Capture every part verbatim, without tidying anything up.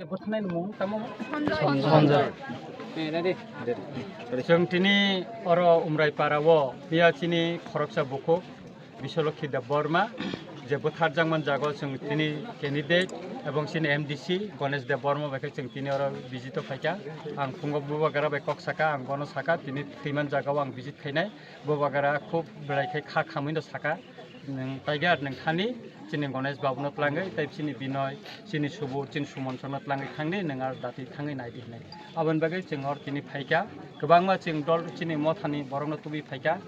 Bwthanai ni mung tamo? Sonjoy. Chwng tini oro Umraipara o miya chini khoroksa bukhuk Bisolokhi Debbarma je bwtharjakman jago chwng tini candidate ebong chini M D C Ganesh Debbarma bai khe chwng tini oro visit o phaikha. Ang phungo bubagra bai kok saka, ang bono saka tini thwiman jagao ang visit khainai. Bubagra khub belai khe kha khamwi no saka. Nwng tiger nwng thani chini Ganesh babu no tlangwi, tei chini Binoy, chini Subur, chini Sumon chwng no tlangwi thangdi, nwng ar dati thangwi naidi hinwi. Aboni bagwi chwng or tini phaikha, kwbangma chwng dol chini mothani borok no tubui phaikha.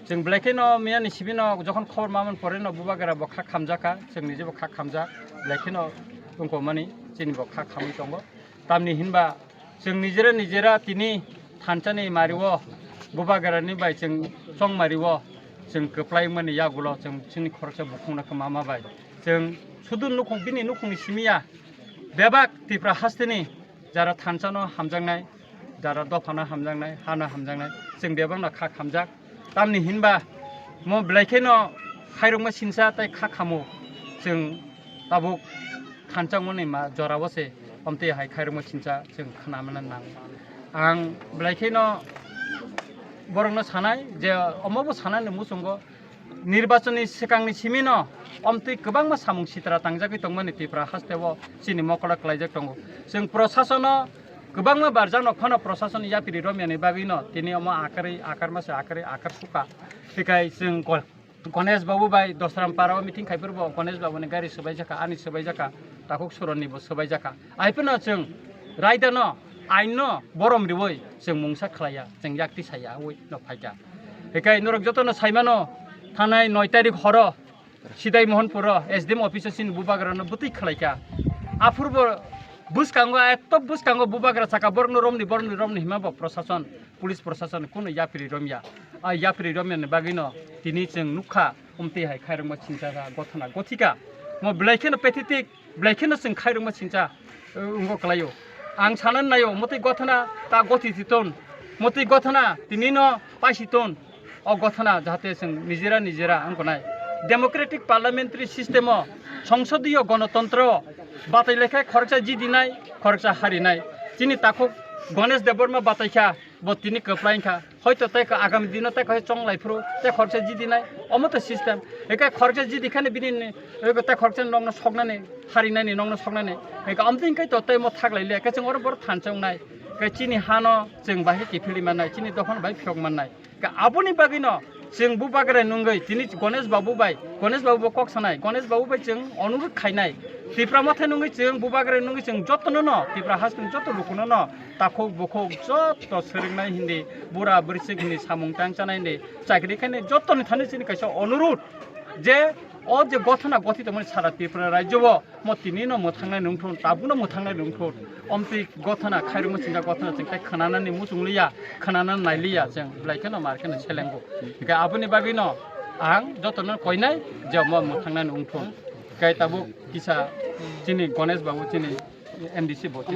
Chwng belai kheno miyani simi no jokhon khobor mamani pore no bubagra bo kha khamjakha, chwng nije bo kha khamjak, belai kheno tongkho mani chini bo kha khamwi tongo. Tamni hinba chwng nijera nijera tini thansa ni mari o bubagra ni bai chwng chong mari o chwng kwplai mani yagulo chwng chini khoroksa bukhung no kwma ma bai chwng sudu nukhung bini nukhung ni simi ya bebak Tripura haste ni jara thansa no hamjaknai, jara dopha no hamjaknai, ha no hamjaknai, chwng bebak no kha khamjak. Tamni hinba mo belai kheno khairokma sinsa tei kha khamo chwng tabuk khanchangmani ma jorao se omtwi hai khairokma sinsa chwng khna mano nang. Ang belai kheno borokno sanai je omo bo sanani muchungo nirbachonni swkangni simino omtwi kwbangma samung sitra tangjagwi tongmani Tripura hasteo chini mokolo klaijak tongo. Chwng prosasono kwbangma barjak no phano prosasoni yapiri romyani bagwino tini omo akarwi akarma se akarwi akar suka. Hikai chwng Go-, Ganesh babu bai Dosram para o meeting khaiphuru bo Ganesh babu ni gari swbai jaka, ani swbai jaka, takhuk suroni bo swbai jaka. Aipeno chwng raida no, ain no borom riwi chwng mungsa khlaiya, chwng yakti saya ui no phaikha. Hikai norok jotono saimano thanai noi tarik horo Sidai Mohanpuro S D M office o chini bubagrano bwtwi khlaikha. Aphurbo bwskango, ekto bwskango bubagra saka borokno romni, borokni, romni hima bo prosason, police prosason kuno yapri romya. A yapri romyani bagwino tini chwng nukha, omtwi hai khairokma sincha gothana gothika. Mo belai kheno pathetic, belai kheno chwng khairokma sincha. Wngkha kwlaio. Ang sanani naio, mwtwi gothana ta gothi si ton. Mwtwi gothana tinino paisi ton. O gothana jahate chwng nijera nijera wngkha nai. Democratic parliamentary system o, songsodiyo gonotontro o batai lekha khoroksa jidinai, khoroksa harinai. Chini takhuk Ganesh Debbarma bataikha, bo tini kwplai wngkha. Hoito tei kha agami dino tei kha chonglai phuru tei khoroksa jidinai, omo to system. Eke khoroksa jidi khani bini ni, eke tei khoroksa nokno soknani, harinani nokno soknani. Eke amtwi hwnkhe to tei mo thaklai le, eke chwng oro boro thansa wngnai. Eke chini hano chwng bahai kiphilwi mannai, chini dophano bahai phiyok mannai. Eke aboni bagwino chwng bubagra nungwi tini Ganesh babu bai, Ganesh babu bo kok sanai, Ganesh babu bai chwng onurudh khainai. Tipra Motha nungwi chwng bubagra nungwi chwng jotono no, Tipra hasteni joto lukuno no takhuk bukhuk joto swrwngnai hindi, bura bwrwisik hindi samung tang chanai hindi, chakri khainai jotoni thani chini kaisa onurudh je o je gothana gothi tongmani sara Tripura rajyo o mo tini no mwthangnai nungthun, tabukno mwthangnai nungthun, omtwi gothana khairokma sinjak gothana chwng tai khwnanani muchung liya, khwnanani nai liya chwng belai kheno mar kheno selengo. Hingkhe aboni bagwino ang jotono koinai je mo mwthangnai nungthun. Hingkhe tabuk kisa chini Ganesh babu chini M D C bo.